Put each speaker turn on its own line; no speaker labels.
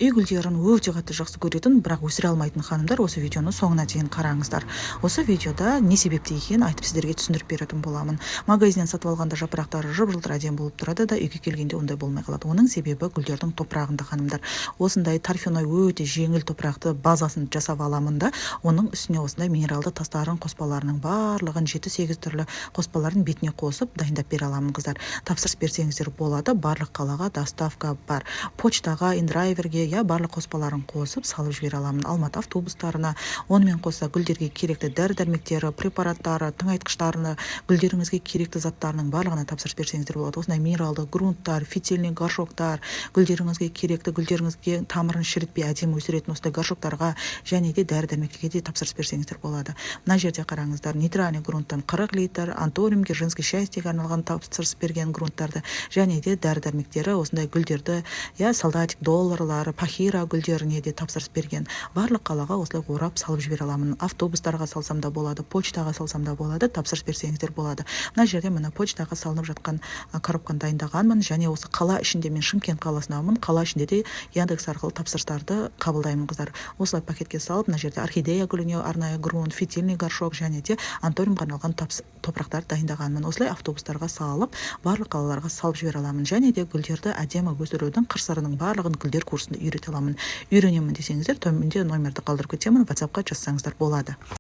Үй гүлдерін өте қатты жақсы көретін, бірақ өсіре алмайтын ханымдар, осы видеоны соңына дейін қараңыздар. Осы видеода не себепті екенін айтып, сіздерге түсіндіріп беретін боламын. Магазиннен сатып алғанда жапырақтары жып-жылтыр, әдемі болып тұрады да, үйге келгенде ондай болмай қалады. Оның себебі гүлдердің топырағында, ханымдар. Осындай торфяной, өте жеңіл топырақты базасын жасап аламын да, оның үстіне осындай минералды тастарын, қоспаларының барлығын, 7-8 түрлі қоспаларын бетіне қосып, дайындап бере аламын. Қыздар, тапсырыс берсеңіздер болады, барлық қалаға доставка бар. Почтаға, индрайверге, иә, барлық қоспаларын қосып, салып жібере аламын Алматы автобустарына. Онымен қоса гүлдерге керекті дәрі дәрмектері, препараттары, тыңайтқыштарына, гүлдеріңізге керекті заттарының барлығына тапсырыс берсеңіздер болады. Осындай минералды грунттар, фитильный горшоктар, гүлдеріңізге керекті, гүлдеріңізге тамырын шірітпей әдемі өсіретін осындай горшоктарға және де дәрі дәрмектерге де тапсырыс берсеңіздер болады. Мына жерде қараңыздар, нейтральный грунттан 40 литр, антуриумге, женский счастьеге арналған тапсырыс берген грунттарды және де дәрі дәрмектері, осындай гүлдерді, иә, солдатик долларлар, пахира гүлдеріне де тапсырыс берген. Барлық қалаға осылай орап, салып жібере аламын. Автобустарға салсам да болады, почтаға салсам да болады, тапсырыс берсеңіздер болады. Мына жерде, міне, почтаға салынып жатқан коробканы дайындағанмын. Және осы қала ішінде, мен Шымкент қаласындамын, қала ішінде де Яндекс арқылы тапсырыстарды қабылдаймын. Қыздар, осылай пакетке салып, мына жерде орхидея гүліне арнайы грунт, фитильный горшок және де антуриумға арналған топырақтарды дайындағанмын. Осылай автобустарға салып, барлық қалаларға салып жібере аламын. Және де гүлдерді әдемі өсірудің қыр сырының барлығын гүлдер курсында үйрете аламын. Үйренемін десеңіздер, төменде номерді қалдырып кетемін, ватсапқа жазсаңыздар болады.